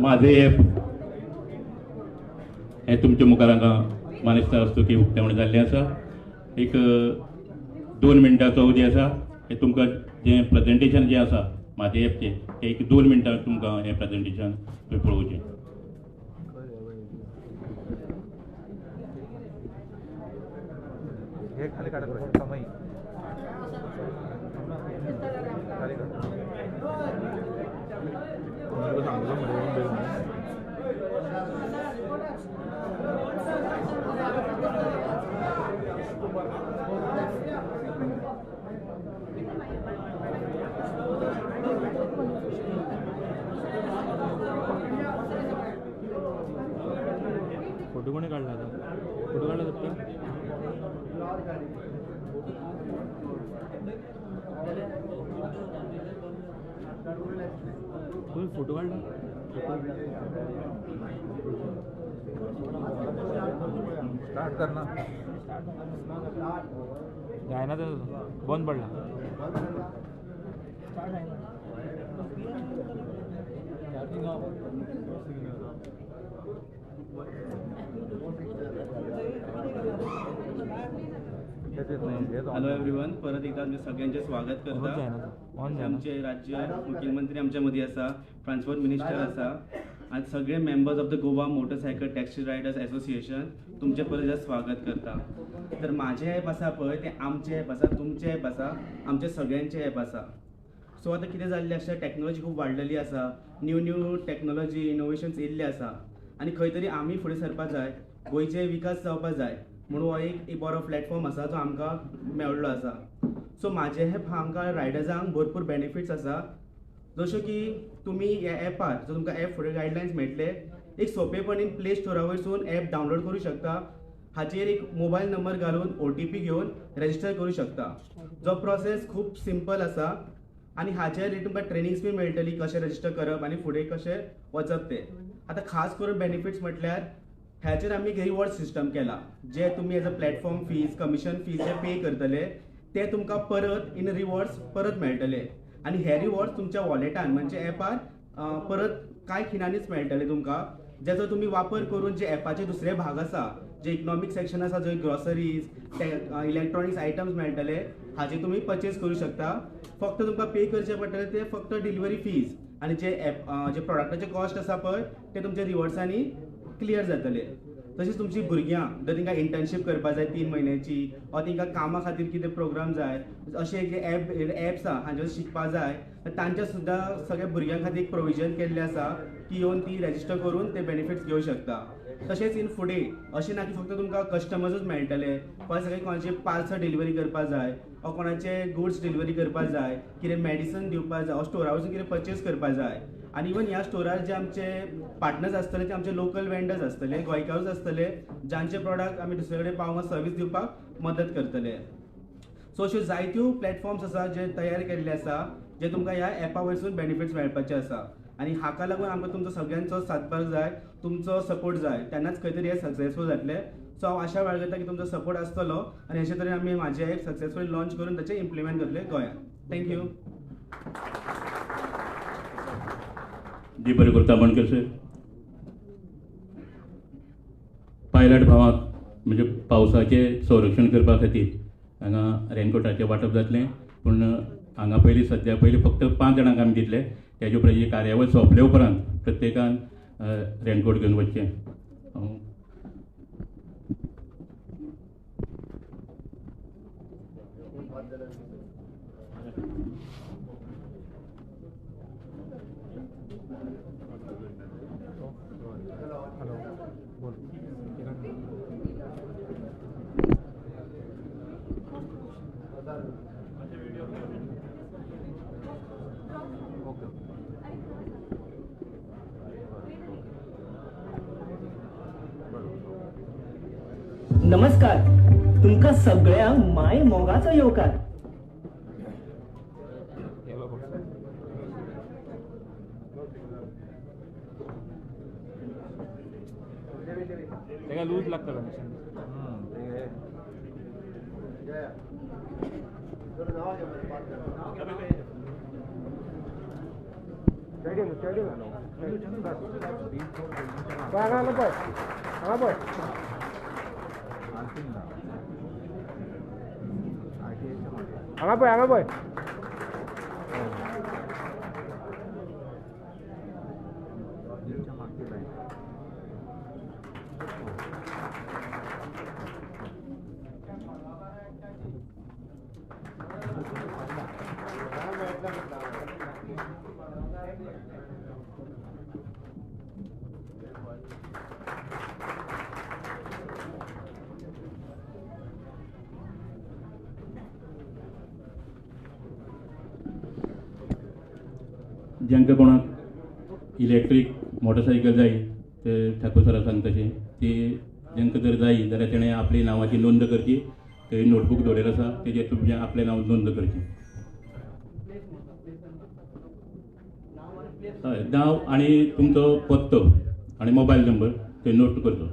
माझे एप हें तुमच्या मुखार हांगा मानेस्ता हस्तुकी उक्तावण जाल्लें आसा. एक 2 मिनटांचो अवधी आसा. हें तुमकां जें प्रेजेंटेशन जें आसा म्हाजे एपचें तें एक 2 मिनटां तुमकां हें प्रेजेंटेशन तुवें पळोवचें. फोटो कोणी काढला आता? फोटो काढला दत्ता? कोणी फोटो काढला? स्टार्ट करना जायना तर बंद पडला. हॅलो एवरीवन, परत एकदा आमचे सगळ्यांचे स्वागत करता. आमचे राज्य मुख्यमंत्री आमच्या मदीं आसा, ट्रान्सपोर्ट मिनिस्टर आसा आनी सगळे members of the Goa motorcycle taxi riders association तुमचे परत एकदा स्वागत करता. तर म्हाजें एप आसा पळय तें आमचें एप आसा, तुमचें एप आसा, आमचे सगळ्यांचें एप आसा. सो आतां कितें जाल्लें आसा, टॅक्नोलॉजी खूब वाडलेली आसा, न्यू न्यू टॅक्नोलॉजी इनोवेशन्स येयल्ले आसा आनी खंय तरी आमी फुडें सरपाक जाय, गोंयचे विकास जावपाक जाय म्हणून हो एक बरो प्लॅटफॉर्म आसा जो आमकां मेळ्ळो आसा. सो म्हाजें एप आमकां रायडर्सांक भरपूर बेनिफिट्स आसा, जशें की तुमी ह्या एपार जो तुमकां एप फुडें गायडलायन्स मेळटले, एक सोंपेपणी प्ले स्टोरा वयरसून एप डावनलोड करूं शकता. हाचेर एक मोबायल नंबर घालून OTP घेवन रजिस्टर करूं शकता. जो प्रोसेस खूब सिंपल आसा आनी हाचेर तुमकां ट्रेनिंग्स बी मेळटली कशें रजिस्टर करप आनी फुडें कशें वचप तें. आतां खास करून बेनिफिट्स म्हटल्यार ह्याचेर आमी एक रिवॉर्ड सिस्टम केला, जे तुमी as a platform fees, commission fees J pay करतले ते तुमकां परत इन रिवॉर्ड्स परत मेळटले आनी हे रिवॉर्ड्स तुमच्या वॉलेटान म्हणजे एपार परत कांय खिणांनीच मेळटले तुमकां, ज्याचो तुमी वापर करून जे एपाचे दुसरे भाग आसा, जे इकनॉमीक सेक्शन आसा, जंय ग्रॉसरीज, इलेक्ट्रॉनिक्स आयटम्स मेळटले, हाजे तुमी पर्चेस करूं शकता. फक्त तुमकां पे करचे पडटले ते फक्त डिलिव्हरी फीज आनी जे एप जे प्रोडक्टाचे कॉस्ट आसा पळय ते तुमच्या रिवॉर्ड्सांनी क्लियर जातले. तशेंच तुमची भुरग्यांक जर तांकां इंटर्नशीप करपाक जाय 3 म्हयन्याची वा तांकां कामा खातीर कितें प्रोग्राम जाय, अशे एक एप्स आसा हांचेर शिकपाक जाय, तांच्या सुद्दां सगळ्या भुरग्यां खातीर एक प्रोविजन केल्लें आसा की येवन ती रजिस्टर करून ते बेनिफिट्स घेवं शकता. तशेंच इन फुडें अशें ना की फक्त तुमकां कस्टमर्सूच मेळटले, पण सगळे कोणाचे पार्सल डिलिव्हरी करपाक जाय वा कोणाचे गुड्स डिलिव्हरी करपाक जाय, कितें मेडिसन दिवपाक जाय वा स्टोरा वचून कितें पर्चेस करपाक जाय. आनी इवन ह्या स्टोरार जे आमचे पार्टनर्स आसतले ते आमचे लोकल वेंडर्स आसतले, गोंयकारूच आसतले, जांचे प्रोडक्ट आमी दुसरे कडेन पावोवंक सर्वीस दिवपाक मदत करतले. सो अश्यो जायत्यो प्लॅटफॉर्म्स आसा जे तयार केल्ले आसा, जे तुमकां ह्या एपा वयरसून बेनिफिट्स मेळपाचे आसा आनी हाका लागून आमकां तुमचो सगळ्यांचो सातभार जाय, तुमचो सपोर्ट जाय, तेन्नाच खंय तरी हें सक्सेसफूल जातलें. सो हांव आशा बाळगता की तुमचो सपोर्ट आसतलो आनी अशे तरेन आमी म्हाजें एप सक्सेसफुली लॉन्च करून ताचें इम्प्लिमेंट करतले गोंयांत. Thank you. जी बरें करता म्हणकर सर. पायलट भावाक म्हणजे पावसाचें संरक्षण करपा खातीर हांगा रेनकोटाचें वांटप जातलें, पूण हांगा पयलीं सद्या पयलीं फक्त 5 जाणांक आमी दितले. तेजे उपरांत ही कार्यावळ सोंपले उपरांत प्रत्येकान रेनकोट घेवन वचचें. नमस्कार, तुमकां सगळ्यांक माय मोगाचो येवकार. तेका लूज लागता कनेक्शन. हांगा पळय जांकां कोणाक इलेक्ट्रीक मोटरसायकल जाय ते ठाकूर सरा सांगता तशें ती जांकां जर जाय जाल्यार तेणें आपली नांवाची नोंद करची, थंय नोटबूक दवरिल्लो आसा तेजेर तुमचें आपलें नांव नोंद करचें. हय, नांव आनी तुमचो पत्तो आनी मोबायल नंबर थंय नोट करचो.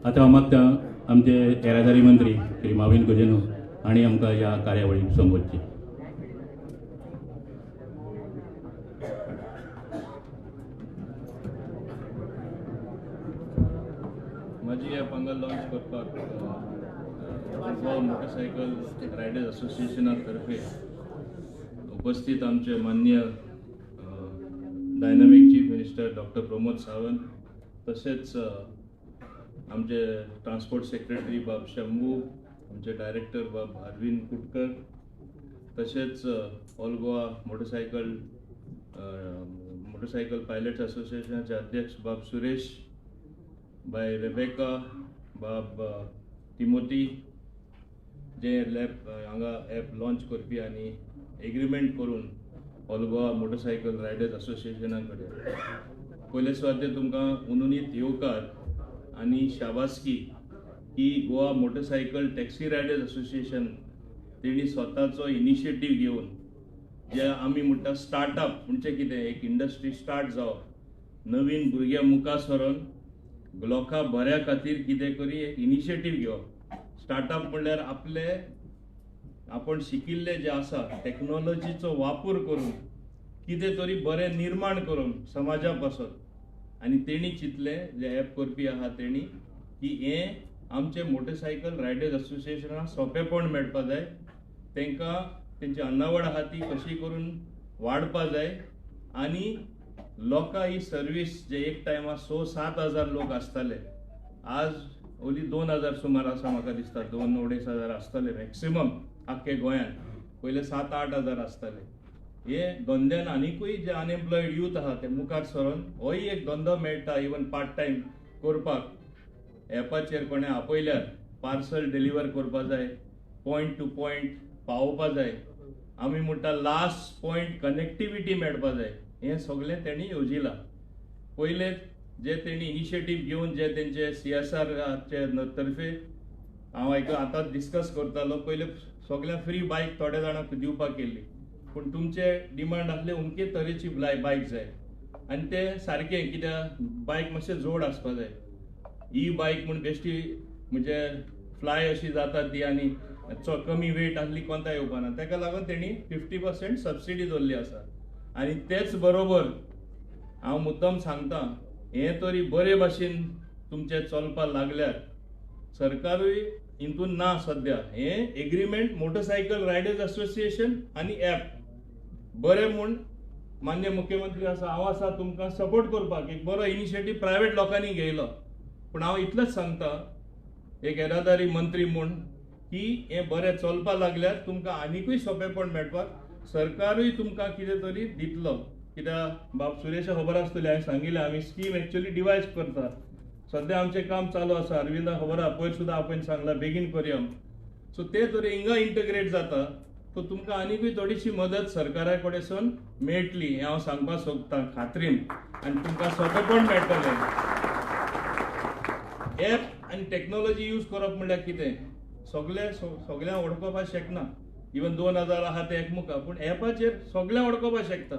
आतां हांव मागता आमचे येरादारी मंत्री श्री माविन गुदिन्हो आनी आमकां ह्या कार्यावळीक संबोधचे. म्हजी ॲप हांगा लॉन्च करपाक गोवा मोटरसायकल रायडर्स असोसिएशना तर्फे उपस्थित आमचे मान्य dynamic chief minister doctor Pramod Sawant, तशेंच आमचे ट्रान्सपोर्ट सेक्रेटरी बाब शंभू, आमचे डायरेक्टर बाब अरविंद कुटकर, तशेंच ऑल गोवा मोटरसायकल पायलट्स असोसिएशनाचे अध्यक्ष बाब सुरेश, बाय रेबेका, बाब टिमोती, जे लॅब हांगा ॲप लॉन्च करपी आनी एग्रीमेंट करून ऑल गोवा मोटरसायकल रायडर्स असोसिएशना कडेन. पयले सुवातेर तुमकां उनुनीत येवकार आनी शाबासकी की Goa motorcycle taxi riders association तेणी स्वताचो इनिशिएटीव घेवन जे आमी म्हणटा स्टार्टअप म्हणजे कितें, एक इंडस्ट्री स्टार्ट जावप, नवीन भुरग्यां मुखार सरोन लोकां बऱ्या खातीर कितें करी एक इनिशिएटीव घेवप. स्टार्टअप म्हणल्यार आपले आपण शिकिल्ले जे आसा टॅक्नोलॉजीचो वापर करून कितें तरी बरें निर्माण करून समाजा पासत. आनी तेणी चिंतलें जे ॲप करपी आहा तेणी की हें आमचें मोटरसायकल रायडर्स असोसिएशनाक सोंपेपण मेळपा जाय, तांकां तेंची अन्नावड आहा ती कशी करून वाडपा जाय आनी लोकां ही सर्वीस जे एक टायमार 6-7 हजार लोक आसताले, आज ओली 2,000 सुमार आसा म्हाका दिसता, 2-2.5 हजार आसतले मॅक्सिमम आख्खे गोंयांत, पयले 7-8 हजार आसताले. हे धंद्यान आनिकूय जे अनएम्प्लॉयड यूथ आहा ते मुखार सरोन होय एक धंदो मेळटा इवन पार्ट टायम करपाक. एपाचेर कोणें आपयल्यार पार्सल डिलिव्हर करपा जाय, पॉयंट टू पॉयंट पावोवपा जाय, आमी म्हणटा लास्ट पॉयंट कनेक्टिविटी मेळपा जाय, हें सगळें तेणी येवजिलां. पयले जे तेणी इनिशिएटीव घेवन जे तेंचे CSR तर्फे हांव आयक आतां डिस्कस करतालो, पयले सगळ्यांक फ्री बायक थोड्या जाणांक दिवपाक केल्ली, पूण तुमचे डिमांड आसले अमके तरेची बायक जाय आनी ते सारकें कित्याक बायक मातशें जोड आसपा जाय. ई बायक म्हूण बेश्टी म्हणजे फ्लाय अशी जाता ती आनी कमी वेट आसली कोंता येवपाना, ताका लागून तेणी 50% सबसिडी दवरली आसा. आनी तेच बरोबर हांव मुद्दम सांगता, हें तरी बरे भाशेन तुमचें चलपाक लागल्यार सरकारूय हितून ना सद्या हें एग्रीमेंट मोटरसायकल रायडर्स असोसिएशन आनी ॲप बरें म्हूण मान्य मुख्यमंत्री आसा, हांव आसा तुमकां सपोर्ट करपाक. एक बरो इनिशिएटीव प्रायवेट लोकांनी घेयलो, पूण हांव इतलेंच सांगता एक येरादारी मंत्री म्हूण की हें बरें चलपाक लागल्यार तुमकां आनिकूय सोंपेपण मेळपाक सरकारूय तुमकां कितें तरी दितलो. कित्याक बाब सुरेशा खबर आसतली, हांवें सांगिल्लें आमी स्कीम एक्चुअली डिवायज करतात, सद्या आमचें काम चालू आसा, अरविंदा खबर आहा, पयर सुद्दां आपणें सांगलां बेगीन करया. सो ते तरी हिंगा इंटग्रेट जाता सो तुमकां आनिकूय थोडीशी मदत सरकारा कडेसून मेळटली हें हांव सांगपाक सोदतां खात्रीन, आनी तुमकां सोंपेपण मेळटलें. एप आनी टॅक्नोलॉजी यूज करप म्हणल्यार कितें, सगळे सगळ्यांक वळखोवपाक शकना, इवन 2000 आहा ते एकमुखार, पूण एपाचेर सगळ्यांक वळखोवपाक शकता.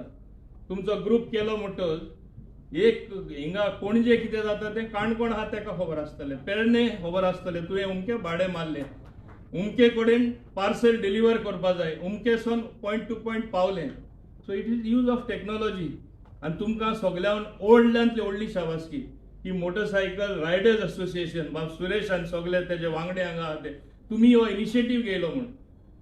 तुमचो ग्रूप केलो म्हणटच एक हिंगा पणजे कितें जाता तें काणकोण आहा तेका खबर आसतलें, पेरणे खबर आसतलें, तुवें अमकें भाडें मारलें, उमके कडेन पार्सल डिलिव्हर करपा जाय, उमकेसून पॉयंट टू पॉयंट पावलें. So it is use of technology. आनी तुमकां सगळ्यान व्हडल्यांतली व्हडली शाबासकी की मोटरसायकल रायडर्स असोसिएशन बाब सुरेश आनी सगळे तेजे वांगडे हांगा आहा ते तुमी हो इनिशिएटीव घेयलो म्हूण.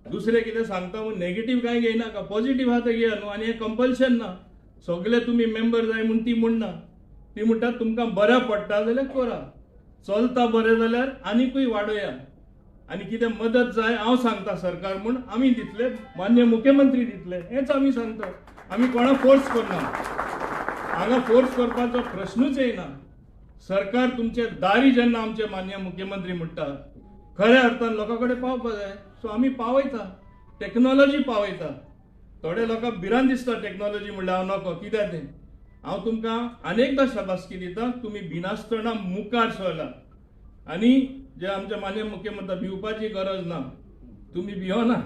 दुसरें कितें सांगता म्हूण नेगेटीव कांय घेयनाका, पॉझिटीव आहा तें घेया न्हू. आनी हें कंपल्शन ना, सगळे तुमी मेंबर जाय म्हूण ती म्हणना. ती म्हणटा तुमकां बऱ्या पडटा जाल्यार करा, चलता बरें जाल्यार आनिकूय वाडोया, आनी कितें मदत जाय हांव सांगता सरकार म्हूण आमी दितले, मान्य मुख्यमंत्री दितले, हेंच आमी सांगता. आमी कोणाक फोर्स करना, हांगा फोर्स करपाचो प्रश्नूच येना. सरकार तुमचे दारी जेन्ना आमचे मान्य मुख्यमंत्री म्हणटा खऱ्या अर्थान लोकां कडेन पावपा जाय. सो आमी पावयता, टॅक्नोलॉजी पावयता. थोडे लोकांक भिरांत दिसता टॅक्नोलॉजी म्हणल्यार हांव नको कित्याक तें. हांव तुमकां अनेकदां शाबासकी दिता, तुमी भिनासतना मुखार सरला. आनी जे आमचे मान्य मुख्यमंत्री भिवपाची गरज ना, तुमी भिवना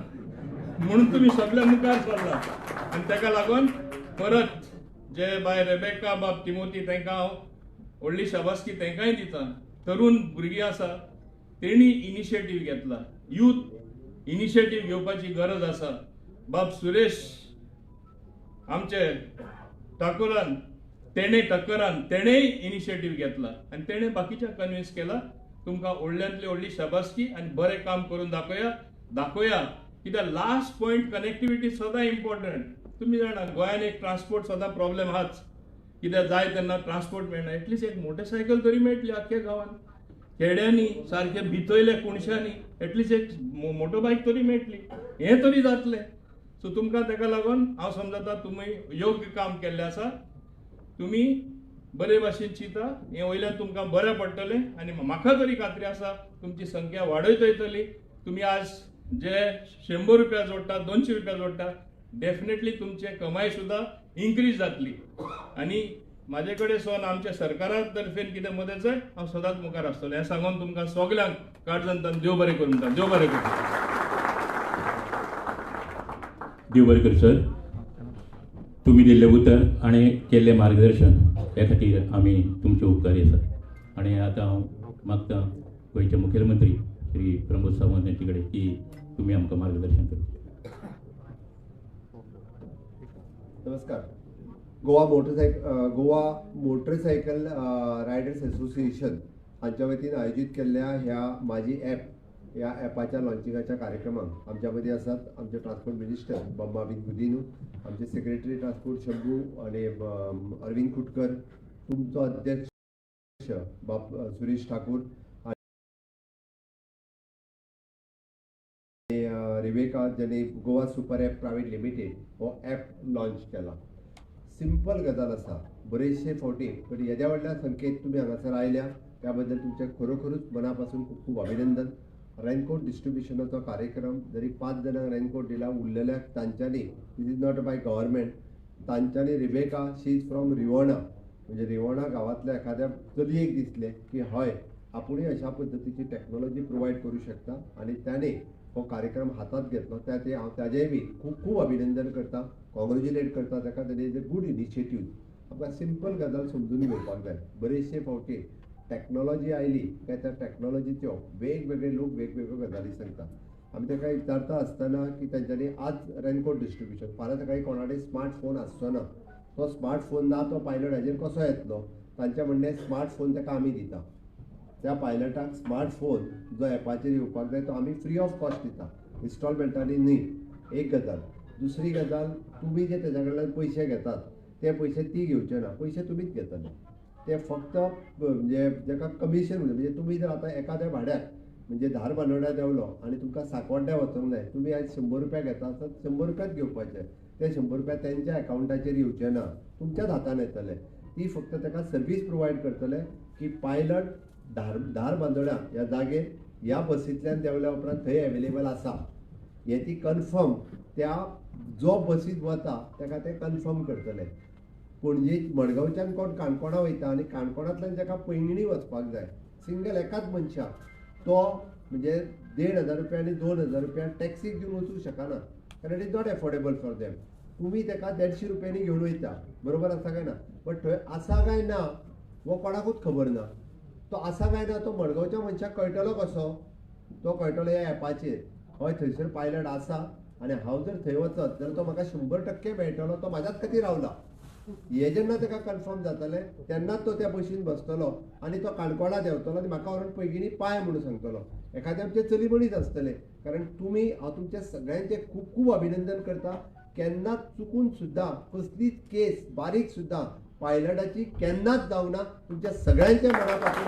म्हणून तुमी सगळे मुखार सरला. आनी ताका लागून परत जे बाय रेबेका बाब तिमोती तांकां हांव व्हडली शाबासकी तांकांय दिता. तरुण भुरगीं आसा तेणी इनिशिएटीव घेतला, यूथ इनिशिएटीव घेवपाची गरज आसा. बाब सुरेश आमचे ठाकुरान तेणे टक्करान तेणेय इनिशिएटीव घेतला आनी तेणें बाकीच्या कन्विन्स केला. तुमकां व्हडल्यांतली व्हडली शाबासकी आनी बरें काम करून दाखोवया दाखोवया. कित्याक लास्ट पॉयंट कनेक्टिविटी सदां इम्पॉर्टंट. तुमी जाणा गोंयान एक ट्रान्सपोर्ट सदां प्रॉब्लेम आहाच, कित्याक जाय तेन्ना ट्रान्सपोर्ट मेळना. एटलिस्ट एक मोटरसायकल तरी मेळटली आख्ख्या गांवान, खेड्यांनी सारके भितयले कुणशांनी एटलिस्ट एक मोटरबायक तरी मेळटली, हें तरी जातलें. सो तुमकां ताका लागून हांव समजता तुमी योग्य काम केल्लें आसा, तुमी बरे भाशेन चिंता, हें वयल्यान तुमकां बरें पडटलें. आनी म्हाका तरी खात्री आसा तुमची संख्या वाडयत वयतली. तुमी आज जे 100 रुपया जोडटा, 200 रुपया जोडटा, डेफिनेटली तुमचे कमाई सुद्दां इन्क्रीज जातली. आनी म्हाजे कडेन सोन आमच्या सरकारा तर्फेन कितें मदत जाय हांव सदांच मुखार आसतलो. हें सांगून तुमकां सगल्यांक काळजांतल्यान देव बरें करूं म्हणटा. देव बरें करूं. देव बरें करूं सर. तुमी दिल्लें उतर आनी केल्लें मार्गदर्शन हे खातीर आमी तुमचे उपकारी आसात. आनी आतां हांव मागता गोंयचे मुखेलमंत्री श्री प्रमोद सावंत हांचे कडेन की तुमी आमकां मार्गदर्शन करचें. नमस्कार. गोवा मोटरसायकल रायडर्स असोसिएशन हांच्या वतीन आयोजीत केल्ल्या ह्या माझी ॲप ह्या ॲपाच्या लॉन्चिंगाच्या कार्यक्रमाक आमच्या मदीं आसात आमचे ट्रान्सपोर्ट मिनिस्टर माविन गुदिन्हो, आमचे सेक्रेटरी ट्रान्सपोर्ट शंभू आनी अरविंद खुटकर, तुमचो अध्यक्ष बाब सुरेश ठाकूर आनी रिवेका ज्यांनी Goa super app private limited हो ॲप लॉन्च केला. सिंपल गजाल आसा, बरेचशे फावटी पण येद्या व्हडल्या संख्येत तुमी हांगासर आयल्या त्या बद्दल तुमचें खरोखरूच मना पासून खूब खूब अभिनंदन. रेनकोट डिस्ट्रिब्युशनाचो कार्यक्रम जरी 5 जाणांक रेनकोट दिला, उरलेल्याक तांच्यांनी, this is not by government, तांच्यांनी Rebecca she is from Rivona, म्हणजे रिवोणा गांवांतल्या एखाद्या चलयेक दिसलें की हय आपुणूय अशा पद्दतीची टॅक्नोलॉजी प्रोवायड करूं शकता आनी ताणें हो कार्यक्रम हातांत घेतलो. त्या ते हांव ताजेंय बी खूब खूब अभिनंदन करता, कॉंग्रेच्युलेट करता ताका. ताणें is a good initiative. आमकां सिंपल गजाल समजून घेवपाक जाय. बरेचशे फावटी टॅक्नोलॉजी आयली काय त्या टॅक्नोलॉजीच्यो वेगवेगळे लोक वेगवेगळ्यो गजाली सांगता. आमी ताका विचारता आसतना की तांच्यांनी आज रेनकोट डिस्ट्रिब्युशन, फाल्यां सकाळीं कोणा कडेन स्मार्टफोन आसचो ना, तो स्मार्टफोन ना तो पायलट हाजेर कसो येतलो? तांचें म्हणणें स्मार्टफोन ताका आमी दिता, त्या पायलटाक स्मार्टफोन जो एपाचेर येवपाक जाय तो आमी फ्री ऑफ कॉस्ट दिता, इन्स्टॉलमेंटांनी न्ही. एक गजाल. दुसरी गजाल, तुमी जे तेज्या कडल्यान पयशे घेतात ते पयशे ती घेवचे ना, पयशे तुमीच घेतले. ते फक्त म्हणजे जाका कमिशन म्हणजे तुमी जर आतां एखाद्या भाड्याक म्हणजे धारबांदोड्या देंवलो आनी तुमकां साकोड्ड्या वचोंक जाय, तुमी आयज 100 रुपया घेता आसत 100 रुपयाच घेवपाचे, ते 100 रुपया तेंच्या एकावंटाचेर येवचे ना, तुमच्याच हातान येतले. ती फक्त ताका सर्वीस प्रोवायड करतले की पायलट धारबांदोड्या ह्या जागेर ह्या बसींतल्यान देंवल्या उपरांत थंय एवेलेबल आसा हें ती कन्फर्म त्या जो बसींत वता ताका ते कन्फर्म करतले. पणजे मडगांवच्यान कोण काणकोणा वयता आनी काणकोणांतल्यान ताका पैंगीणी वचपाक जाय, सिंगल एकाच मनशाक तो म्हणजे 1500 रुपया आनी 2000 रुपया टॅक्सीक दिवन वचूंक शकना, कारण it is not affordable for them. तुमी ताका 150 रुपयांनी घेवन वयता, बरोबर आसा काय ना? बट थंय आसा काय ना हो कोणाकूच खबर ना. तो आसा काय ना तो मडगांवच्या मनशाक कळटलो कसो? तो कळटलो ह्या एपाचेर, हय थंयसर पायलट आसा आनी हांव जर थंय वचत जाल्यार तो म्हाका 100% मेळटलो, तो म्हाज्याच खातीर रावला. हे जेन्ना ताका कन्फर्म जातलें तेन्नाच तो त्या बशीन बसतलो आनी तो काणकोणा देंवतलो आनी म्हाका व्हरून पैंगिणी पाय म्हणून सांगतलो. एखादें आमचें चली मनीस आसतलें. कारण तुमी, हांव तुमच्या सगळ्यांचें खूब खूब अभिनंदन करता. केन्नाच चुकून सुद्दां कसलीच केस बारीक सुद्दां पायलटाची केन्नाच जावना. तुमच्या सगळ्यांच्या मनापासून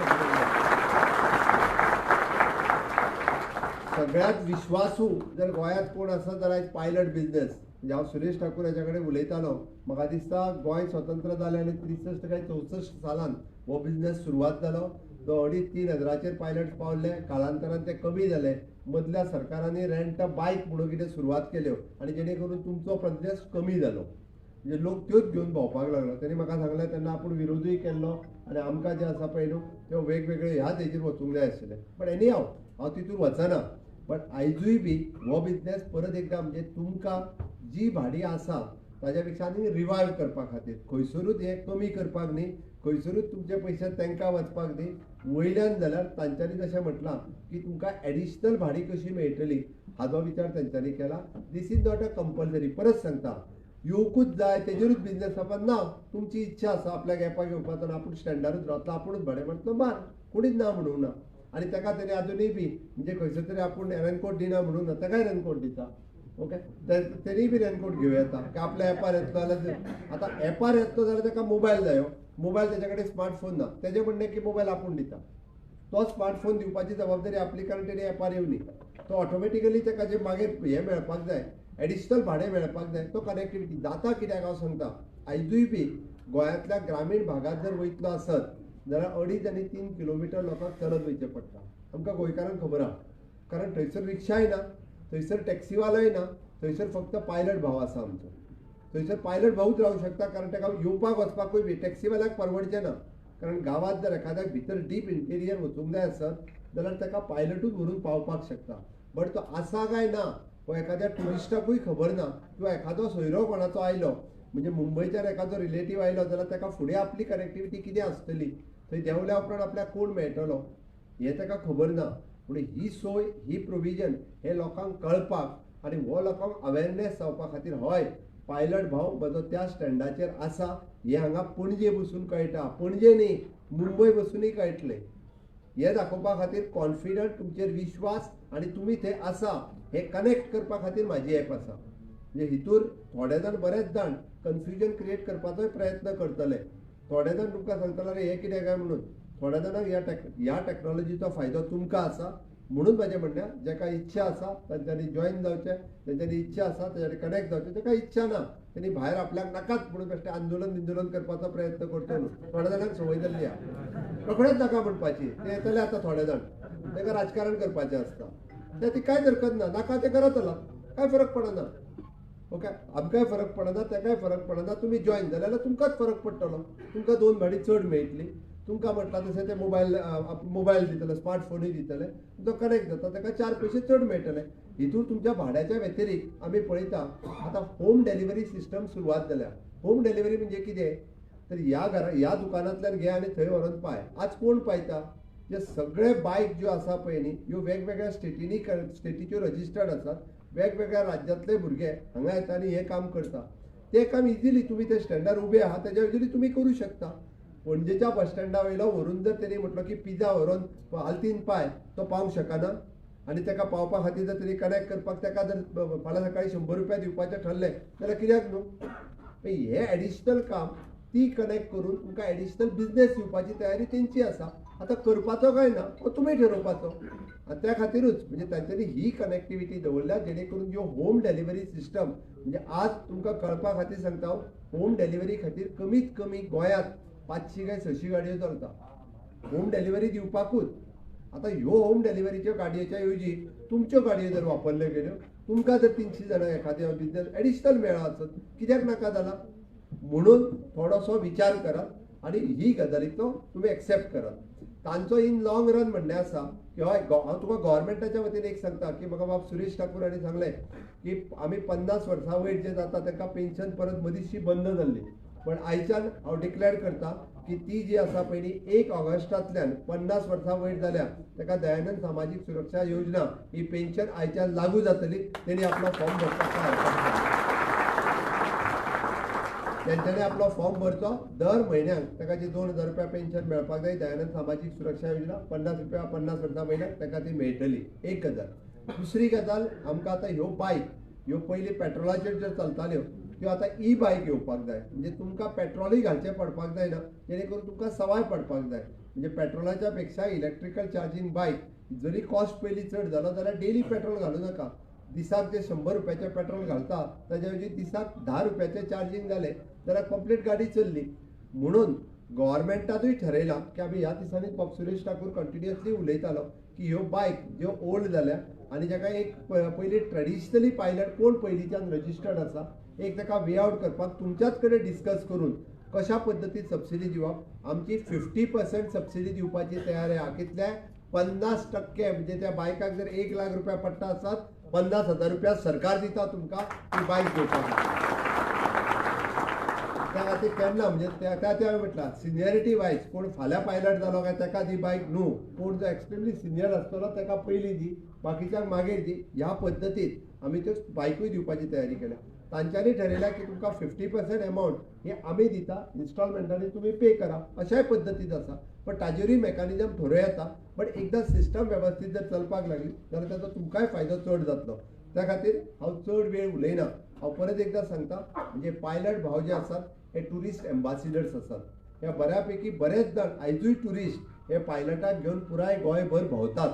सगळ्यात विश्वासू जर गोंयांत कोण आसा जाल्यार आयज पायलट बिजनेस. म्हणजे हांव सुरेश ठाकूर हाच्या कडेन उलयतालो, म्हाका दिसता गोंय स्वतंत्र जालें आनी 63 काय 64 सालान हो बिजनेस सुरवात जालो. तो 2.5-3 हजाराचेर पायलट पावले, कालांतरान ते कमी जाले. मदल्या सरकारांनी रेंट अ बायक म्हणून कितें सुरवात केल्यो आनी जेणे करून तुमचो बिजनेस कमी जालो. म्हणजे लोक त्योच घेवन भोंवपाक लागलो. तेणी म्हाका सांगलें तेन्ना आपूण विरोधूय केल्लो आनी आमकां जें आसा पळय न्हू त्यो वेगवेगळे ह्याच हेजेर वचूंक जाय आशिल्लें. बट एनी हांव हांव तितून वचना. बट आयजूय बी हो बिजनेस परत एकदां म्हणजे तुमकां जी भाडी आसा ताज्या पेक्षा आनी रिवायव करपा खातीर खंयसरूच हें कमी करपाक न्ही, खंयसरूच तुमचे पयशे तांकां वचपाक न्ही. वयल्यान जाल्यार तांच्यांनी जशें म्हटलां की तुमकां एडिशनल भाडी कशी मेळटली हाजो विचार तांच्यांनी केला. This is not a compulsory. परत सांगता, येवकूच जाय तेजेरूच बिजनेस जावपाक ना. तुमची इच्छा आसा आपल्याक एपाक येवपाचो ना, आपूण स्टँडारूच रावतलो, आपुणूच भाडें मारतलो, मार, कोणीच ना म्हणूंक ना. आनी ताका तरी आजुनूय बी म्हणजे खंयसर तरी आपूण रेनकोट दिना म्हणून ना, ताकाय रेनकोट दिता. ओके, तेणीय बी रेनकोट घेवं येता की आपल्या एपार येतलो जाल्यार. आतां एपार येतलो जाल्यार ताका मोबायल जायो, मोबायल तेच्या कडेन स्मार्टफोन ना, तेजें म्हणणें की मोबायल आपूण दिता. तो स्मार्टफोन दिवपाची जबाबदारी आपली, कारण तेणी एपार येवनी. तो ऑटोमॅटिकली ताका जे मागीर हें मेळपाक जाय, एडिशनल भाडें मेळपाक जाय, तो कनेक्टिविटी जाता. कित्याक हांव सांगता, आयजूय बी गोंयांतल्या ग्रामीण भागांत जर वयतलो आसत जाल्यार 2.5 आनी 3 किलोमिटर लोकांक चलत वयचें पडटा. आमकां गोंयकारांक खबर आहा, कारण थंयसर रिक्षाय ना, थंयसर टॅक्सीवालोय ना, थंयसर फक्त पायलट भाव आसा आमचो. थंयसर पायलट भावूच रावूंक शकता, कारण ताका येवपाक वचपाकूय बी टॅक्सीवाल्याक परवडचें ना. कारण गांवांत जर एखाद्याक भितर डीप इंटेरियर वचूंक जाय आसत जाल्यार ताका पायलटूच व्हरून पावपाक शकता. बट तो आसा काय ना हो एखाद्या ट्युरिस्टाकूय खबर ना, किंवा एखादो सोयरो कोणाचो आयलो, म्हणजे मुंबयच्यान एखादो रिलेटीव आयलो जाल्यार ताका फुडें आपली कनेक्टिविटी कितें आसतली, थंय देंवल्या उपरांत आपल्याक कोण मेळटलो हें ताका खबर ना. पूण ही सोय, ही प्रोविजन हे लोकांक कळपाक आनी हो लोकांक अवेरनेस जावपा खातीर हय पायलट भाव म्हजो त्या स्टँडाचेर आसा हें हांगा पणजे बसून कळटा, पणजे न्ही मुंबय बसुनूय कळटलें. हें दाखोवपा खातीर कॉन्फिडंट तुमचेर विश्वास आनी तुमी थंय आसा हें कनेक्ट करपा खातीर म्हाजी एप आसा. म्हणजे हितूर थोडे जाण बरेच जाण कन्फ्युजन क्रिएट करपाचोय प्रयत्न करतले. थोडे जाण तुमकां सांगतले अरे हें कितें काय म्हणून. थोड्या जाणांक ह्या टॅक्नोलॉजीचो फायदो तुमकां आसा. म्हणून म्हाजें म्हणणें, जाका इच्छा आसा तांच्यांनी जॉयन जावचें, तांच्यांनी इच्छा आसा तांच्यांनी कनेक्ट जावचें. ताका इच्छा ना तेणी भायर आपल्याक नाकाच म्हणून बेश्टें आंदोलन बिंदोलन करपाचो प्रयत्न करचो न्हू. थोड्या जाणांक संवय जाल्ली आहा रोखडेच नाका म्हणपाची, ते येतले आतां थोडे जाण, ताका राजकारण करपाचें आसता, ते ती कांयच हरकत ना, नाका तें करत चला, कांय फरक पडना. ओके, आमकांय फरक पडना, ताकाय फरक पडना. तुमी जॉयन जाले जाल्यार तुमकांच फरक पडटलो, तुमकां 2 भाडी चड मेळटली. तुमकां म्हटलां तशें ते मोबायल मोबायल दितले, स्मार्टफोनूय दितले, तो कनेक्ट जाता, ताका 4 पयशे चड मेळटले. हितून तुमच्या भाड्याच्या व्यतिरिक्त आमी पळयता आतां होम डिलिव्हरी सिस्टम सुरवात जाल्या. होम डिलिव्हरी म्हणजे कितें तर ह्या घरा ह्या दुकानांतल्यान घे आनी थंय व्हरोन पाय. आज कोण पायता? जे सगळे बायक ज्यो आसा पळय न्ही, ह्यो वेगवेगळ्या स्टेटींनी स्टेटीच्यो रजिस्टर्ड आसात, वेगवेगळ्या राज्यांतले भुरगे हांगा येता आनी हें काम करता. तें काम इजिली तुमी ते स्टँडार उबे आहा तेज्या इजिली तुमी करूं शकता. पणजेच्या बस स्टँडा वयलो व्हरून जर तेणी म्हटलो की पिझ्झा व्हरून आल्तीन पाय, तो पावंक शकना. आनी ताका पावपा खातीर जर तेणी कनेक्ट करपाक ताका जर फाल्यां सकाळीं 100 रुपया दिवपाचें ठरलें जाल्यार कित्याक न्हू? हें एडिशनल काम ती कनेक्ट करून तुमकां एडिशनल बिजनेस दिवपाची तयारी तेंची आसा. आतां करपाचो काय ना हो तुमी ठरोवपाचो. आनी त्या खातीरूच म्हणजे तांच्यांनी ही कनेक्टिविटी दवरल्या जेणे करून ज्यो होम डिलिव्हरी सिस्टम, म्हणजे आज तुमकां कळपा खातीर सांगता हांव, होम डिलिव्हरी खातीर कमीत कमी गोंयांत 500 काय 600 गाडयो चलता होम डिलिव्हरी दिवपाकूच. आतां ह्यो होम डिलिव्हरीच्यो गाडयेच्या ऐवजी तुमच्यो गाडयो जर वापरल्यो गेल्यो, तुमकां जर 300 जाणां एखादें बिजनेस एडिशनल मेळ्ळा आसत, कित्याक नाका जाला? म्हणून थोडोसो विचार करात आनी ही गजालीचो तुमी एक्सेप्ट करात. तांचो इन लॉंग रन म्हणणें आसा की हय, हांव तुका गव्हर्मेंटाच्या वतीन एक सांगता की म्हाका बाब सुरेश ठाकूर हांणी सांगलें की आमी 50 वर्सां वयर जे जाता तांकां पेन्शन परत मदींशी बंद जाल्ली. पण आयच्यान हांव डिक्लेअर करता की ती जी आसा पयलीं 1 ऑगस्टांतल्यान 50 वर्सां वयर जाल्या ताका दयानंद सामाजीक सुरक्षा योजना ही पेन्शन आयच्यान लागू जातली. तेणी आपलो फॉर्म भरपाक काय हरकत ना. तेंच्यांनी आपलो फॉर्म भरचो, दर म्हयन्याक ताका जी 2000 रुपया पेन्शन मेळपाक जाय दयानंद सामाजीक सुरक्षा योजना 50 रुपया 50 वर्सां म्हयन्याक ताका ती मेळटली. एक गजाल. दुसरी गजाल, आमकां आतां ह्यो बायक ह्यो पयलीं पेट्रोलाचेर ज्यो चलताल्यो त्यो आतां ई बायक येवपाक जाय. म्हणजे तुमकां पेट्रोलूय घालचें पडपाक जायना, जेणे करून तुमकां सवाय पडपाक जाय. म्हणजे पेट्रोलाच्या पेक्षा इलेक्ट्रिकल चार्जींग बायक जरी कॉस्ट पयलीं चड जालो जाल्यार डेली पेट्रोल घालूं नाका. दिसाक जे 100 रुपयाचें पेट्रोल घालता ताज्या ऐवजी दिसाक 10 रुपयाचें चार्जींग जालें जाल्यार कंप्लीट गाडी चल्ली. म्हणून गव्हर्मेंटानूय ठरयलां की आमी ह्या दिसांनी बाब सुरेश ठाकूर कंटिन्युअसली उलयतालो की ह्यो बायक ज्यो ओल्ड जाल्या आनी जाका एक पयलीं ट्रेडिशनली पायलट कोण पयलींच्यान रजिस्टर्ड आसा एक ताका वे आवट करपाक तुमच्याच कडेन डिस्कस करून कशा पद्दतीन सबसिडी दिवप. आमची 50% सबसिडी दिवपाची तयारी आहा. कितल्या 50% म्हणजे त्या बायकाक जर 1 लाख रुपया पडटा आसत 50,000 रुपया सरकार दिता तुमकां ती बायक घेवपाक. त्या खातीर केन्ना म्हणजे त्या हांवें म्हटलां सिनियरिटी वायज कोण फाल्यां पायलट जालो काय ताका दी बायक न्हू, कोण जो एक्स्ट्रिमली सिनियर आसतलो ताका पयलीं दी, बाकीच्यांक मागीर दी. ह्या पद्दतीन आमी त्यो बायकूय दिवपाची तयारी केल्या. तांच्यांनी ठरयलां की तुमकां 50% एमावंट ही आमी दिता, इन्स्टॉलमेंटांनी तुमी पे करा, अशाय पद्दतीन आसा. पण ताजेरूय मेकॅनिजम थोरो येता, बट एकदां सिस्टम वेवस्थीत जर चलपाक लागली जाल्यार ताचो तुमकांय फायदो चड जातलो. त्या खातीर हांव चड वेळ उलयना. हांव परत एकदां सांगता, म्हणजे पायलट भाव जे आसात हे ट्युरिस्ट एम्बासिडर्स आसात. ह्या बऱ्यापैकी बरेच जाण आयजूय ट्युरिस्ट हे पायलटाक घेवन पुराय गोंयभर भोंवतात.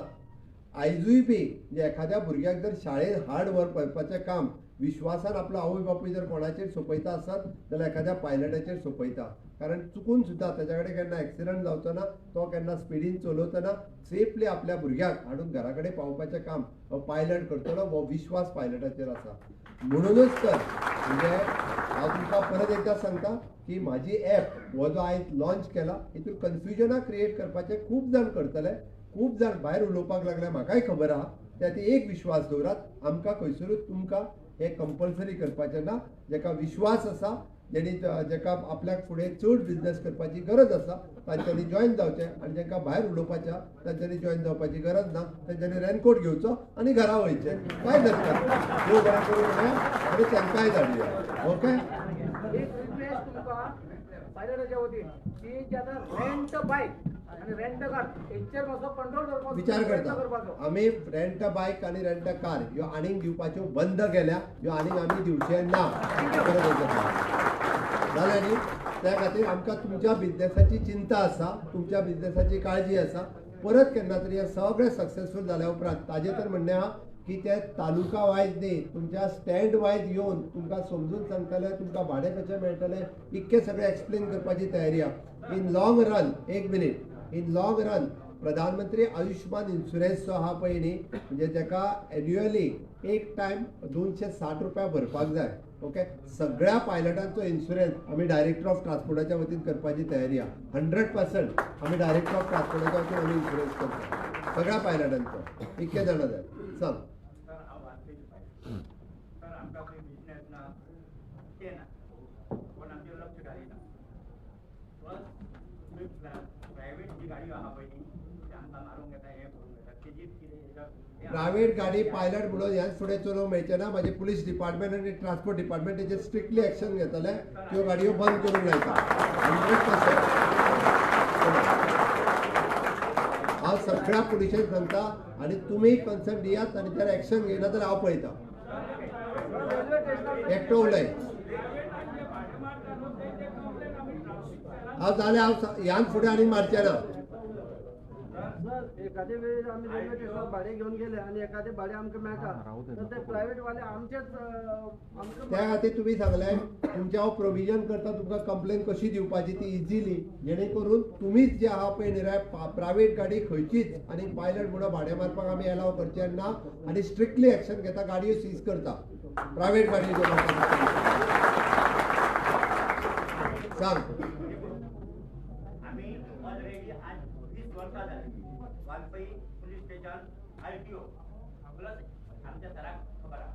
आयजूय बी म्हणजे एखाद्या भुरग्याक जर शाळेंत हार्ड वर्क करपाचें काम विश्वासान आपलो आवय बापूय जर कोणाचेर सोंपयता आसत जाल्यार एखाद्या पायलटाचेर सोंपयता. कारण चुकून सुद्दां ताच्या कडेन केन्ना एक्सिडंट जावचो ना, तो केन्ना स्पिडीन चलोवचो ना, सेफली आपल्या भुरग्याक हाडून घरा कडेन पावोवपाचें काम हो पायलट करतलो, हो विश्वास पायलटाचेर आसा. म्हणूनच तर म्हणजे हांव तुमकां परत एकदां सांगता की म्हाजी एप हो जो आयज लॉन्च केला हितून कन्फ्युजनां क्रिएट करपाचें खूब जाण करतले, खूब जाण भायर उलोवपाक लागले, म्हाकाय खबर आहा. त्या खातीर एक विश्वास दवरात, आमकां खंयसरूच तुमकां हें कंपल्सरी करपाचें ना. जाका विश्वास आसा, जेणी जाका आपल्याक फुडें चड बिजनेस करपाची गरज आसा तांच्यांनी जॉयन जावचें, आनी जांकां भायर उलोवपाचें आहा तांच्यांनी जॉयन जावपाची गरज ना. तांच्यांनी रेनकोट घेवचो आनी घरा वयचें, कांय दरकार देव बरें करूं म्हणया आनी तांकांय धाडया. ओके, एक रिक्वेस्ट तुमकां पायलटाच्या वतीन की आतां रेंट बायक आनी रेंट कार हेंचेर मातसो कंट्रोल करपाचो विचार करता. आमी रेंट बायक आनी रेंट कार ह्यो आनीक दिवपाच्यो बंद केल्या, ह्यो आनीक आमी दिवचे ना. जालें न्ही? त्या खातीर आमकां तुमच्या बिजनेसाची चिंता आसा, तुमच्या बिजनेसाची काळजी आसा. परत केन्ना तरी हें सगळें सक्सेसफूल जाल्या उपरांत ताजें तर म्हणणें आहा की ते तालुका वायज न्ही, तुमच्या स्टँड वायज येवन तुमकां समजून सांगतले, तुमकां भाडें कशें मेळटलें इतकें सगळें एक्सप्लेन करपाची तयारी आहा. इन लॉंग रन, एक मिनीट, इन लॉंग रन प्रधानमंत्री आयुष्मान इन्शुरन्स जो आहा पळय न्ही, म्हणजे ताका एन्युअली एक टायम 260 रुपया भरपाक जाय. ओके, सगळ्या पायलटांचो इन्शुरन्स आमी डायरेक्टर ऑफ ट्रान्सपोर्टाच्या वतीन करपाची तयारी आहा. 100% आमी डायरेक्टर ऑफ ट्रान्सपोर्टाच्या वतीन आमी इन्शुरन्स करता सगळ्या पायलटांचो. इतके जाणां जाय. सांग. प्रायव्हेट गाडी पायलट म्हणून ह्याच फुडें चलोवंक मेळचें ना. म्हाजे पुलीस डिपार्टमेंट आनी ट्रान्सपोर्ट डिपार्टमेंट तेजेर स्ट्रिक्टली एक्शन घेतले, त्यो गाडयो बंद करूंक लायता 100%. हांव सगळ्या पुलिशेक सांगता आनी तुमी कन्सर्न दियात, आनी जर एक्शन घेयना जाल्यार हांव पळयता. एकटो उलय हांव जाल्यार हांव ह्यान फुडें आनी मारचें ना. एखादे वेळेर आमी रेल्वे स्टेशनार भाडें घेवन गेले आनी एखादे भाडें आमकां मेळटा तर ते प्रायवेट वाले आमचेच. त्या खातीर तुमी सांगलें तुमचें हांव प्रोविजन करता, तुमकां कंप्लेन कशी दिवपाची ती इजिली, जेणे करून तुमीच जे आहा पळय न्ही प्रायवेट गाडी खंयचीच आनी पायलट म्हणून भाडें मारपाक आमी एलाव करचे ना, आनी स्ट्रिक्टली एक्शन घेता, गाडयो सीज करता प्रायवेट गाडयो. सांग. Valpoi police station RTO plus आमच्या सराक खबर आहा.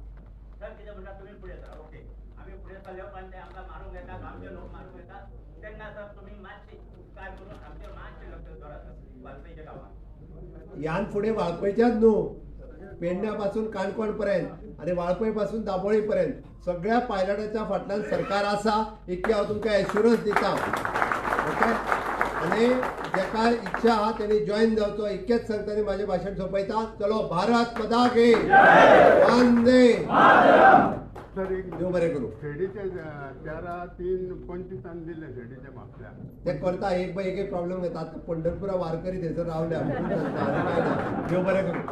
सर कितें म्हणटा तुमी फुडें सर. ओके, आमी फुडें सरले उपरांत ते आमकां मारूंक येतात, आमचे लोक मारूंक येतात. तेन्ना सर तुमी मातशी उपकार करून आमचेर मातशें लक्ष दवरात सर, वाळपयच्या गांवांत. ह्यान फुडें वाळपयच्याच न्हू, पेडण्या पासून काणकोण पर्यंत आनी वाळपय पासून दाबोळी पर्यंत सगळ्या पायलटाच्या फाटल्यान सरकार आसा, इतकी हांव तुमकां एश्युरन्स दिता. ओके, आनी जेका इच्छा आहा तेणी जॉयन जावचो, इतकेंच सांगता आनी म्हाजें भाशण सोंपयता. चलो, भारत माता की, वंदे. सर, एक देव बरें करूं. शेडीचे 13/3/25 दिले शेडीचे म्हापल्या. ते करता, एक बाय एक एक प्रॉब्लेम येता. आतां पंढरपुरा वारकरी थंयसर रावल्या म्हणून सांगता, आनी कांय ना. देव बरें करूं.